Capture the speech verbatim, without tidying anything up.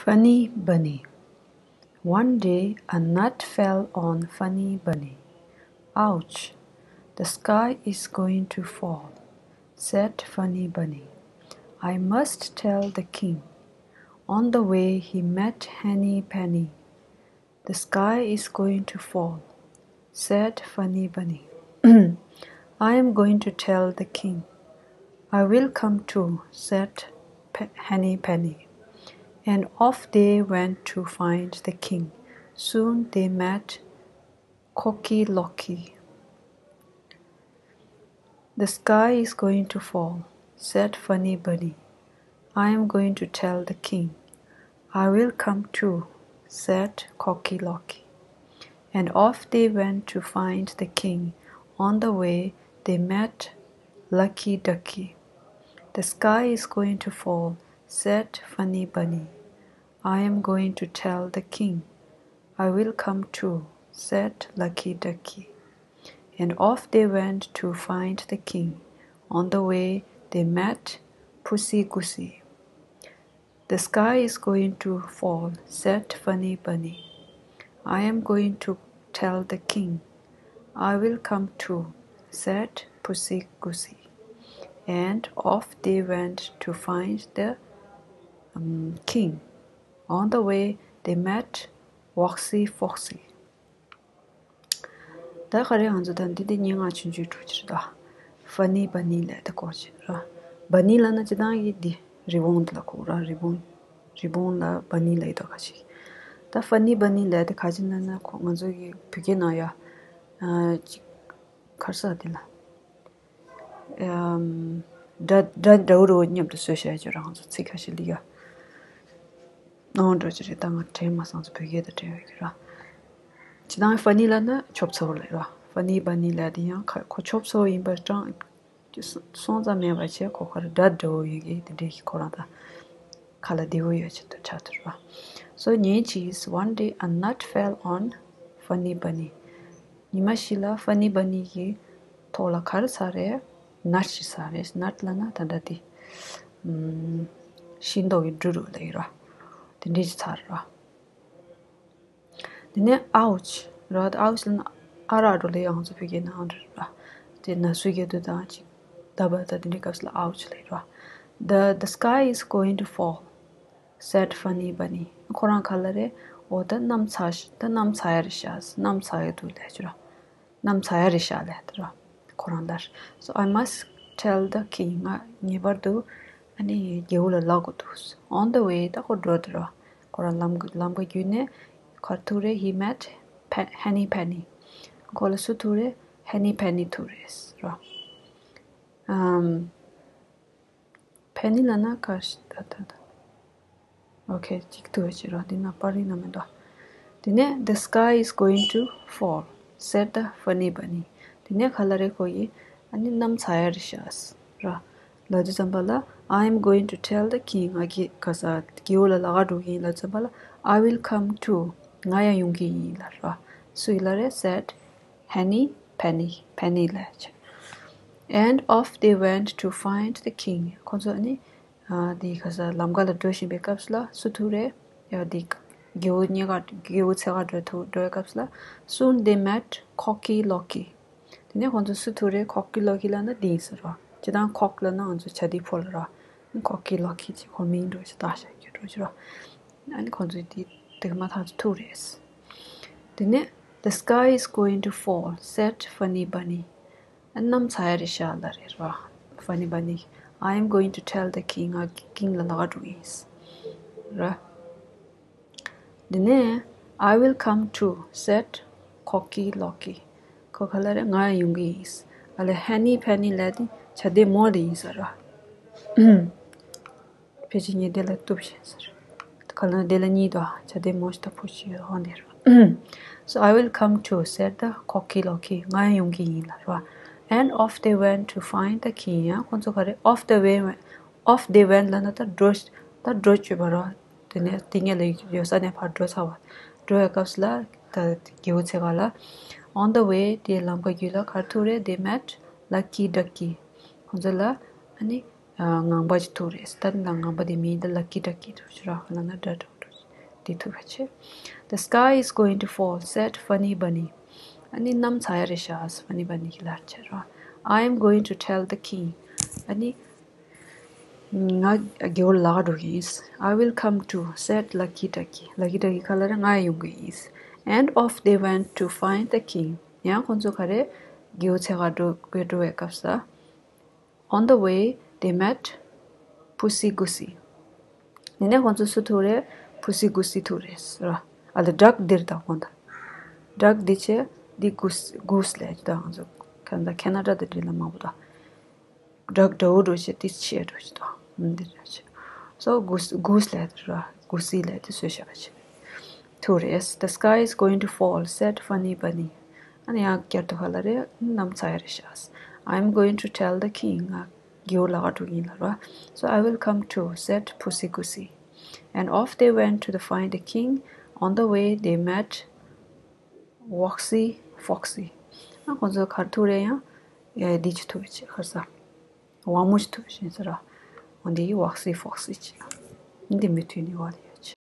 Funny Bunny. One day a nut fell on Funny Bunny. "Ouch, the sky is going to fall," said Funny Bunny. "I must tell the king." On the way he met Henny Penny. "The sky is going to fall," said Funny Bunny. "I am going to tell the king." "I will come too," said Pe- Henny Penny. And off they went to find the king. Soon they met Cocky Locky. "The sky is going to fall," said Funny Bunny. "I am going to tell the king." "I will come too," said Cocky Locky. And off they went to find the king. On the way, they met Lucky Ducky. "The sky is going to fall," said Funny Bunny. "I am going to tell the king." "I will come too," said Lucky Ducky. And off they went to find the king. On the way, they met Pussy Goosey. "The sky is going to fall," said Funny Bunny. "I am going to tell the king." "I will come too," said Pussy Goosey. And off they went to find the um, king. On the way, they met Woxy Foxy. ད་ག་རེ་ང་ཚོ་ད་འདི་འདི་སྙན་ངག་ཆུང་ཆུང་འགྲོ་ཕྱིར་ད། Funny Bunny ལབ་དེ་གོ་ཕྱིར་ར། Bunny ལབ་ན་སྤྱིར་བཏང་གི་འདི་རི་བོང་འདི་ལ་གོ་ར། རི་བོང་། རི་བོང་ལ་Bunny ལབ་ཡོད་ད་ག་ཞིག་ད་Funny Bunny ལབ་དེ་ག་ཅི་ལབ་ན་ཁོ་ང་ཚོ་གི་བོད་སྐད་ནང་ཡ། ཨ། ཅིག་གར་ས་དེ་ལ། ཨམ། སྒྲ་སྒྲ་འདྲ་བོ་རུ་མཉམ་དུ་བཟོས་བྱས་ཀྱི་རང་ཚོ་ཚིག་ཁ་ཤས་ལ་ཡ། ནང་འགྲོ་གི་རེད། ད་ང་དྲན་མ་སོང་ཚོ་བོད་སྐད་དུ་དྲན་ཡོད་ཀྱི་ར། ཇི་ལྟར་Funny ལབ་ན་ཆོབ་ཚོར་ལབ་ར། Funny Bunny ལབ་དེ་ཡང་ཁ་ཁོ་ཆོབ་ཚོར་ཡིན་པ་ཀྱང་སོང་ཙམ་མེད་པ་བྱས་ཁོ་ཁར་སྒྲ་འདྲ་བོ་ཡོད་ཀྱི་དེ་འདྲའི་ཁོ་རང་ད་ཁ་ལ་བདེ་བོ་ཡོད་ཆེད་དུ་ཆགས་ཐུབ་ར། So ཉིན་གཅིག One day a nut fell on Funny Bunny. ཉི་མ་ཞིག་ལ་Funny Bunny གི་ཐོག་ལ་ག་རེ་ཚར་རེད། Nut ཞིག་ཚར་རེད། Nut ལབ་ན་ད་ལྟ་དེ། ཨམ། ཤིང་ཏོག་གི་འབྲུ་རུ་ལབ་ཡོད་ར། དེ་འདྲས་ཞིག་ཚར་ར། དེ་ནས་Ouch ར། Ouch ལབ་ན་ཨ་རག་འགྲོ་ལེ་ཡང་ཚོ་བོད་སྐད་ནང་རེད་ར། དེ་ན་ཟུག་རྒྱག་དུས་དང་ཅིག་ད་བར་ད་དེ་འདྲའི་སྐབས་སུ་ལ་Ouch ལབ་ཡོད་ར། The the sky is going to fall, said Funny Bunny. ཁོ་རང་ག་ལ་རེད། འོ་ད་གནམ་ཚ་ཤ་ད་གནམ་ཚ་ཡ་རེད་ཤག་གནམ་ཚ་ཡ་འདུག་ལབ་ཀྱི་ར། གནམ་ཚ་ཡ་རེད་ཤག་ལབ་ཀྱི་ར། ཁོ་རང་ལ། So I must tell the king. ང་ངེས་པར་དུ་ཨ་ནི་རྒྱལ་པོ་ལ་ལབ་དགོས་འདུག On the way ད་ཁོ་འགྲོ་དུས་ར། ཁོ་རང་ལམ་ལམ་ཁ་བརྒྱུད་ནས་ག་རེ་ཐུག་རེད། He met Pe- Henny Penny. ཁོ་ལ་སུ་ཐུག་རེད། Henny Penny ཐུག་རེད་ར། ཨམ། Penny ལབ་ན་ག་རེ་ད་ད་ད། Okay གཅིག་ཐུག་ཅིག་ར། འདི་ན་པར་རིས་ན་མི་འདུག་དེ་ནས་The sky is going to fall, said the Funny Bunny. དེ་ནས་ག་ལ་རེད་ཁོ་གིས། ཨ་ནི་གནམ་ཚ་ཡ་རེད་ཤག་ར། ལབ་དུས་ཙམ་པ་ལ། I am going to tell the king. ང་གིས་ག་ས་རྒྱལ་པོ་ལ་ལབ་ག་འགྲོ་གི་ཡིན་ལབ་དུས་ཙམ་པ་ལ། I will come too. ང་ཡང་ཡོང་གི་ཡིན་ལབ་ར། སུ་ཡིས་ལབ་རེད། said Henny Penny. Penny ལབ་བྱས། And off they went to find the king. ཁོང་ཚོ་ནི་ཨ་དེ་ག་ས་ལམ་ཁ་ལ་འགྲོ་བཞིན་པའི་སྐབས་སུ་ལ་སུ་ཐུག་རེད། ཡ་དེ་རྒྱལ་པོ་རྙེད་ག་རྒྱལ་པོ་འཚོལ་ག་འགྲོ་ཐུག་འགྲོ་བའི་སྐབས་སུ་ལ། Soon they met Cocky Locky. དེ་ནས་ཁོང་ཚོ་སུ་ཐུག་རེད། Cocky Locky ལབ་ན་དེ་ཡིན་ས་ར། སྤྱིར་བཏང་Cock ལབ་ན་ང་ཚོ་བྱ་དེ་ཕོ་ལ་ར། Cocky Locky ཅེས་ཁོ་མིང་འགྲོ་ཅེས་བཏགས་བཞག་རྒྱུ་འགྲོ་ཅེས་ར། ཨ་ནི་ཁོང་ཚོས་དེ་དེ་ག་མ་ཐག་ཏུ་ཐུག་རེད། དེ་ནས། The sky is going to fall, said Funny Bunny. ཨ་གནམ་ཚ་ཡ་རེད་ཤག་ལབ་རེད་ར། Funny Bunny. I am going to tell the king. ང་ཀིང་ལ་ལབ་ག་འགྲོ་གི་ཡིན་ར། དེ་ནས། I will come too, said Cocky Locky. ཁོ་ག་ལ་རེད། ང་ཡང་ཡོང་གི་ཡིན། ཨ་ལས་Henny Penny ལབ་དེ་བྱ་དེ་མོ་དེ་ཡིན་ས་ར། ཕལ་ཆེར་ངས་དེ་ལ་གཏུབ་བཞིན་ཟེར། ག་ལ་དེ་ལ་གཉིས་དོ། བྱ་དེ་མོ་ཞིག་ད་ཕོ་ཞིག་ཡོད་ཧོན་དེ་ར། So I will come too, said the Cocky Locky. ང་ཡང་ཡོང་གི་ཡིན་ལབ་ར། And off they went to find the king. ཡང་ཁོང་ཚོ་ག་རེ། Off the way went- off they went ལབ་ན་ད་འགྲོ་ད་འགྲོ་བཅུག་པ་ར། དེ་ནས་དེ་ངེད་ལ་ཡོད་ས་ནས་ཕར་འགྲོ་ཚར་བ། འགྲོ་བའི་སྐབས་སུ་ལ་ད་རྒྱལ་པོ་འཚོལ་ག་ལ། On the way དེ་ལམ་ཁ་བརྒྱུད་ལ་ག་རེ་ཐུག་རེད། They met Lucky Ducky. ཁོང་ཚོ་ལ་ཨ་ནི། ངང་པ་ཅིག་ཐུག་རེད། ད་ནི་ངང་པ་དེ་མིང་ད་Lucky Ducky ཐུག་ཅིག་ར། ཁ་ལ་ན་སྒྲ་འགྲོ་འགྲོ་ དེ་ཐུབ་པ་བྱེད། The sky is going to fall, said Funny Bunny. ཨ་ནི་གནམ་ཚ་ཡ་རེད་ཤག Funny Bunny གིས་ལབ་བྱས་རོ། I am going to tell the king. ཨ་ནི་ང་རྒྱལ་པོ་ལ་ལབ་ག་འགྲོ་གི་ཡིན། I will come too, said Lucky Ducky. Lucky Ducky ག་ལབ་རེད། ང་ཡང་ཡོང་གི་ཡིན། And off they went to find the king. ཡང་ཁོང་ཚོ་ག་རེ་རྒྱལ་པོའི་འཚོལ་ག་འགྲོ་དགོས་འགྲོ་བའི་སྐབས་སུ། On the way, they met Pussy Gussy. དེ་ནས་ཁོང་ཚོ་སུ་ཐུག་རེད། Pussy Gussy ཐུག་རེད་ཟེར་བ། ཨ་ལ་duck འདིར་དང་ཁོང་དང་། duck འདི་བྱས། འདི་goose, goose ལབ་ཀྱི་འདུག་ང་ཚོ་ཁ་ན་ཁེ་ན་ཌ་དང་འདྲ་ལ་མང་པོ་དང་། duck འདྲ་བོ་འདྲ་བྱས་ཏི་ཆེ་འདྲ་བྱས་དང་འདི་འདྲ་བྱས། So goose, goose ལབ་ཀྱི་ར། Gussy ལབ་ཀྱི་བཟོས་བཞག་པ་བྱས། ཐུག་རེད། The sky is going to fall, said Funny Bunny. ཨ་ནི་ཡང་བསྐྱར་དུ་ག་ལབ་རེད། གནམ་ཚ་ཡ་རེད་ཤག I'm going to tell the king. ང་རྒྱལ་པོ་ལ་ལབ་ག་འགྲོ་གི་ཡིན་ལབ་ར། So I will come too, said Pussy Gussy. And off they went to the find the king. On the way, they met Woxy Foxy. ཨ་ཁོང་ཚོ་ག་རེ་ཐུག་རེད། ཡང་ཡ་འདི་ཅིག་ཐུག་རེད། ཅིག་ག་རེ་ཟ། ཝ་མོ་ཅིག་ཐུག་རེད་ཟེར་ར། འོ་འདི་Woxy Foxy ཅིག་འདི་མི་མཐུན་ནི་བ་རེད།